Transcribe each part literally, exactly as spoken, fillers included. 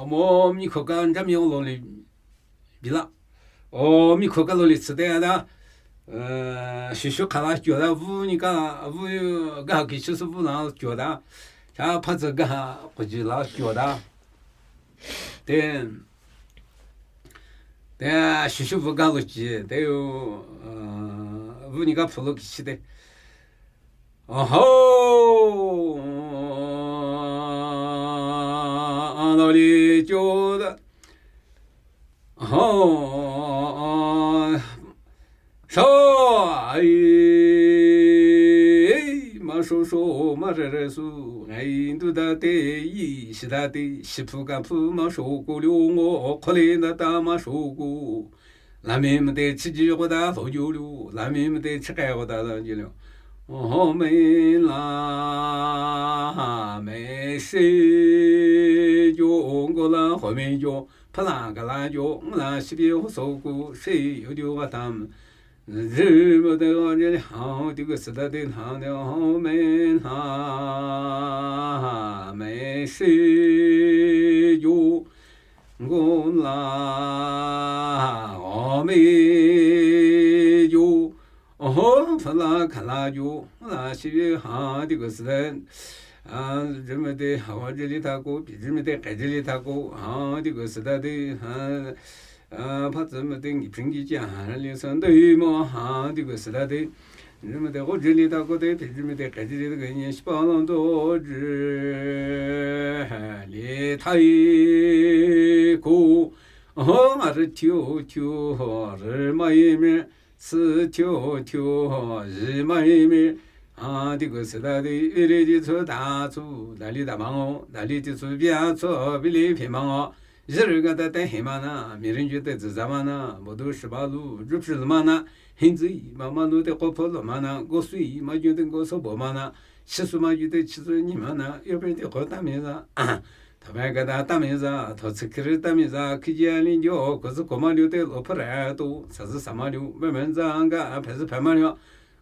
Omo mi khoka njamyong lo le bila. O mi khoka lo le tsü de ada. Shishu khala kyo da vu ni ka vu ga ki shishu vu la kyo da. Cha pha tsü ga ko ji la kyo da. Te te shishu vu ga lo ji te yo vu ni ka phu lo ki chi de. Oho, ano li kyo da. Oho, sho, ai, ma sho sho, ma re re su, ai, du da te, yi, shi da te, shi phu ka phu, ma sho ku liu ngo, kho le da ta, ma sho ku. Lami mte chi ji ko da lo ju lu, lami mte chi kai ko da lo ju lu. Ho me la, ha me shi ju, ngo la ho me ju, pha la ga la ju, ngo la shi bi ho so ku, shi yu ju ga tam. Ji mo de ga ji ha, di ko sa da de ha de ho me la, ha me shi ju. Ngo la, ho me ju, ho pha la kha la ju, la shi ha di ko sa. A, ji me de ha wa ji li ta ko, pi ji me de kai ji li ta ko, ha di ko sa da de, ha, a, pha zi me de ngi pring ji ja ha li sa de mo, ha di ko sa da de. Ji me de ho ji li ta ko de, pi ji me de kai ji li de ke nyi shi pa lo do ji ha li ta yi ko. Ho ma ri tiu tiu, ho ri ma yi mi, si tiu tiu, ho yi ma yi mi. A, di ko sa da de, i li di cu da cu, da li da mang o, da li di cu bia cu, bi li pi mang o. Ji ri ga da de he ma na, mi ri ju de zi za ma na, bo du shi ba lu, ju shi lu ma na. Hin zi ma ma lu de ko pho lu ma na, go sui ma ju de go so bo ma na, chi su ma ju de chi su ni ma na, yo pe de ko ta mi za. Ta me ga da ta mi za, to tsi kiri ta mi za, ki ji a li jo, ko zi ko ma liu de lo pho re to, sa zi sa ma liu, me me za ga, pe zi pe ma liu.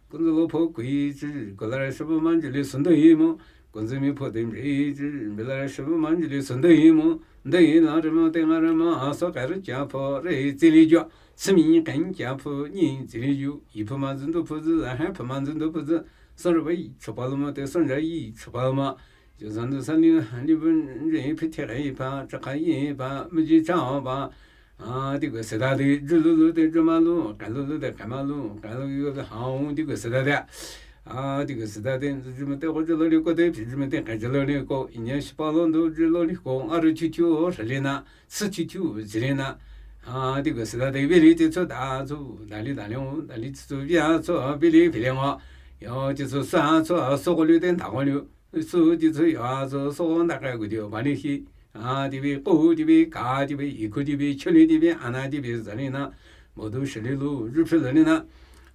Ko zi lo pho kui ji, ko la re shi bu ma ji li sun de yi mo. Ko zi mi pho de mi ji, mi la re shi bu ma ji li sun de yi mo. De yi la re mo, de nga re mo, a so ka re ja pho, re zi li jo. Simi kan ja phu ni zi li ju, yi phu ma zi du phu zi, a ha phu ma zi du phu zi, so ri ba yi, cho pa lu ma de, so ja yi, cho pa lu ma. Jo zan du san ni, ni bu, ni phi te yi pa, cha ka yi pa, mi ji cha o pa. A, di ko sa da de, ju lu lu de, ju ma lu, ka lu lu de, ka ma lu, ka lu yu de, ha o, di ko sa da de. A, di ko sa da de, ju ma de, ko ju lu li ko de, phi ju ma de, ka ju lu li ko, i nya shi pa lu du, ju lu li ko, a ri chu chu, o, sa li na. Sü chi chu zi li na, a, di ko sa da de bi li ti cu da cu, da li da li o, da li ti cu bia cu, bi li bi li o. Yo ti cu sa cu, so ko li de da ko li. Sü ti cu ya cu, so da ka ko di o, ba li hi. A, di bi, ko di bi, ka di bi, i ku di bi, chu li di bi, a na di bi, za li na. Mo du shi li lu, ju phi za li na.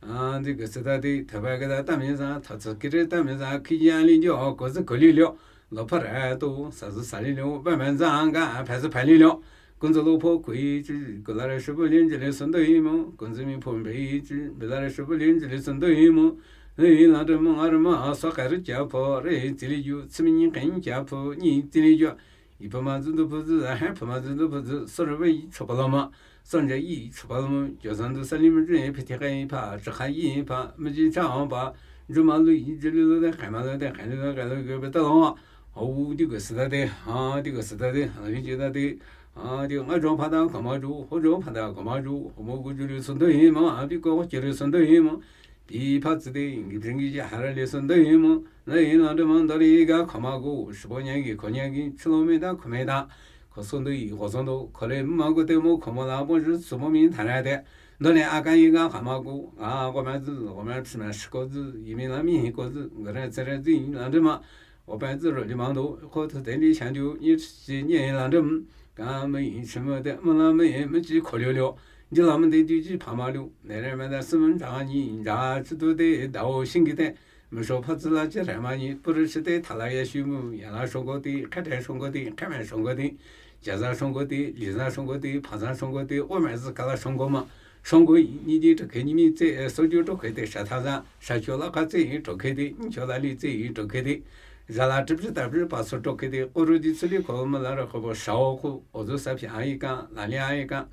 A, di ko sa da de, ta ba ga da ta mi za, ta cu ki re ta mi za, ki ya li jo, ko zi ko li li o. Lo pha re to, sa zi sa li liu, ba me za ga, pa zi pa li liu. Kun zi lo pho kui ji, ko la re shi bu lin ji li sun de yi mo. Kun zi mi pho mbe yi ji, mbe la re shi bu lin ji li sun de yi mo. Yi la de mo, a re mo, a sa ka re ja pho, re zi li ju, ci mi ni kan ja pho, ni zi li ju. Yi pho ma zi du pho zi, a ha pho ma zi du pho zi, so re we yi cho pa lo ma. San ja yi, chu pa lu mo, jo san du sa li mo, ju yi, phi te ka yi pa, cha ka yi pa, mi ji cha o pa, ju ma lu yi, ju lu lu de, ka ma lu de, ka lu lu, ka lu lu, be ta lo. Ho di ko sa da de, ha, di ko sa da de, ha, mi ji da de, ha, di nga jo pa da, ka ma ju, ho jo pa da, ka ma ju, ho mo gu ju lu sun de yi mo, a bi ko ji lu sun de yi mo. Bi pha zi de, ngi jing gi ja ha ra li sun de yi mo. Na yi la de ma da li ga ka ma gu, shi bo nya gi, ko nya gi, chi lo me da, ko me da. Ko sun de yi, ko sun de, ko le ma gu de mo, ko mo la bo ju su mo mi ta ra de. Do le a ka yi ga ka ma gu, a ko ma zi, ko ma chi ma shi ko zi, yi mi la mi hi ko zi, ga re zi re zi yi la de ma. Ko pa zi ro li ma do, ko tu de li shan ju, ni chi ni la de. Ka me yi chi mo de, mo la me yi, me ji ko liu liu. Ji la me de, ji ji pa ma liu. Ne re me da si mo ja ni, ja chi du de, da o shin gi de. Mishopha zila chirhema nyi, purishite thalaya shimu, yala shongoti, khate shongoti, khame shongoti, jaza shongoti, liza shongoti, phaza shongoti, ome zikala shongoma. Shongo nyi di tokhe nyi mi tse, soju tokhe te shathaza, shachola ka tse tokhe te, nchola li tse tokhe te. Zala trip trip trip pa so tok ke de koro di tsuli ko ma la ra ko bo shao ko ozo sa phi ai ka la li ai ka.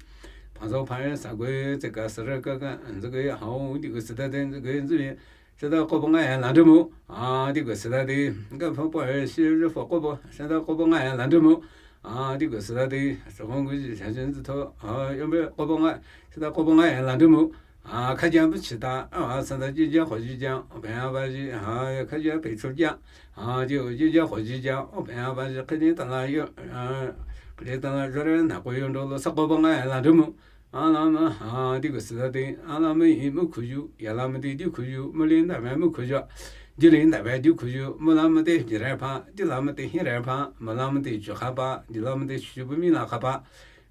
Pa zo pa ya sa gui ze ka sa ra ka ka zu gui hao di gui sa da de zu gui zu ye. Sa da ko bo nga ya la de mo. A di gui sa da de. Ga pa pa ya shi ru fo ko bo sa da ko bo nga ya la de mo. A di gui sa da de. Sa gong gui ji sha jin zi to. A yo be ko bo nga sa da ko bo nga ya la de mo. A, 客家不吃大，啊，现在就叫好就讲，不要把这，啊，客家背出讲，啊，就，就叫好就讲，不要把这客家当然有，啊，客家当然有人拿过用着了，啥个不爱那什么，啊，那么，啊，这个是他的，啊，那么也没苦酒，也那么的就苦酒，没领导也没苦酒，就领导也就苦酒，没那么的就害怕，就那么的很害怕，没那么的就害怕，就那么的就不明那害怕。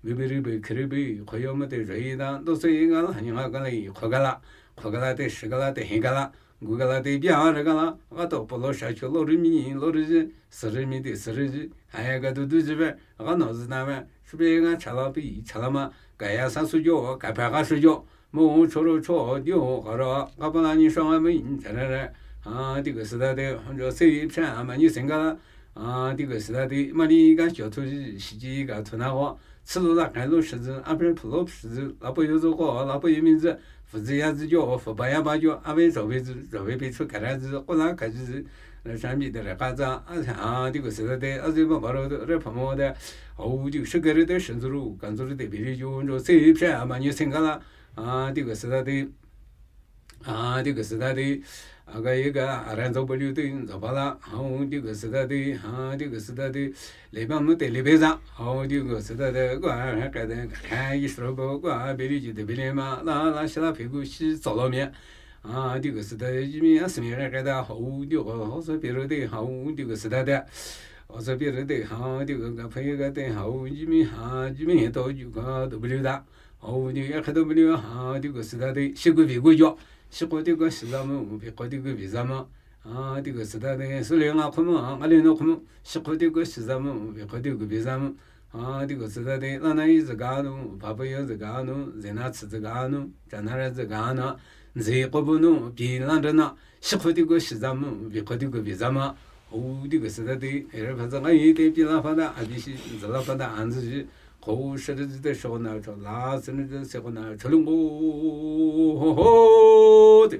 Bibiribi, khiribi, khoyo mate rei da, do se ga la, ni ga la, kho ga la, kho ga la te, shi ga la te, he ga la, gu ga la te, bia re ga la, ga to polo sha cho lo ri mi, lo ri ji, si ri mi te, si ri ji, ha ya ga du du ji be, ga no zi na be, shu be ga cha la pi, cha la ma, ga ya sa su jo, ga pa ga shu jo, mo cho ro cho, dio ga ro, ga pa la ni shong a mi, cha re re, ha, di ga si da de, hon jo se, cha ma ni sing ga la, 啊，这个是他的，嘛，你敢叫出去，实际个出那个，吃了那开了十字，阿不是普罗十字，老婆有这个，老婆有名字，父子也是叫，父爸也把叫，阿不是找位置，找位置出开来是，过来开始是，那上面的来干啥，啊，啊，这个是他的，啊，这么搞了的，这朋友的，哦，就是个人的身子路，干子路的，比如就说，谁骗啊嘛，你先干了，啊，这个是他的。 啊，这个是他的，啊，个一个，啊，然后不溜的，走吧啦，好，这个是他的，啊，这个是他的，里边没得里边上，好，这个是他的，个还该的，看一手不，个别的就得别的嘛，那，那是那屁股是着了面，啊，这个是他的，一面是面还该的，好，这个好是别人的，好，这个是他的，好是别人的，好，这个个朋友个的，好，一面，啊，一面也都有个都不溜的。 好，这个也看到没有啊？这个是他的，西瓜皮果叫，西瓜这个是咱们，皮果这个比咱们。啊，这个是他的，是两个看嘛，啊，两个看嘛，西瓜这个是咱们，皮果这个比咱们。啊，这个是他的，那那一只嘎喏，爸爸有只嘎喏，在那吃只嘎喏，在那儿只嘎喏，这个不喏，比那着呢，西瓜这个是咱们，皮果这个比咱们。 哦，这个是他的，哎，反正俺一点比那反正，俺就是，这那反正俺自己，好，是的，是的，说那，说那，是的，是的，说那，说了我，吼，吼，的。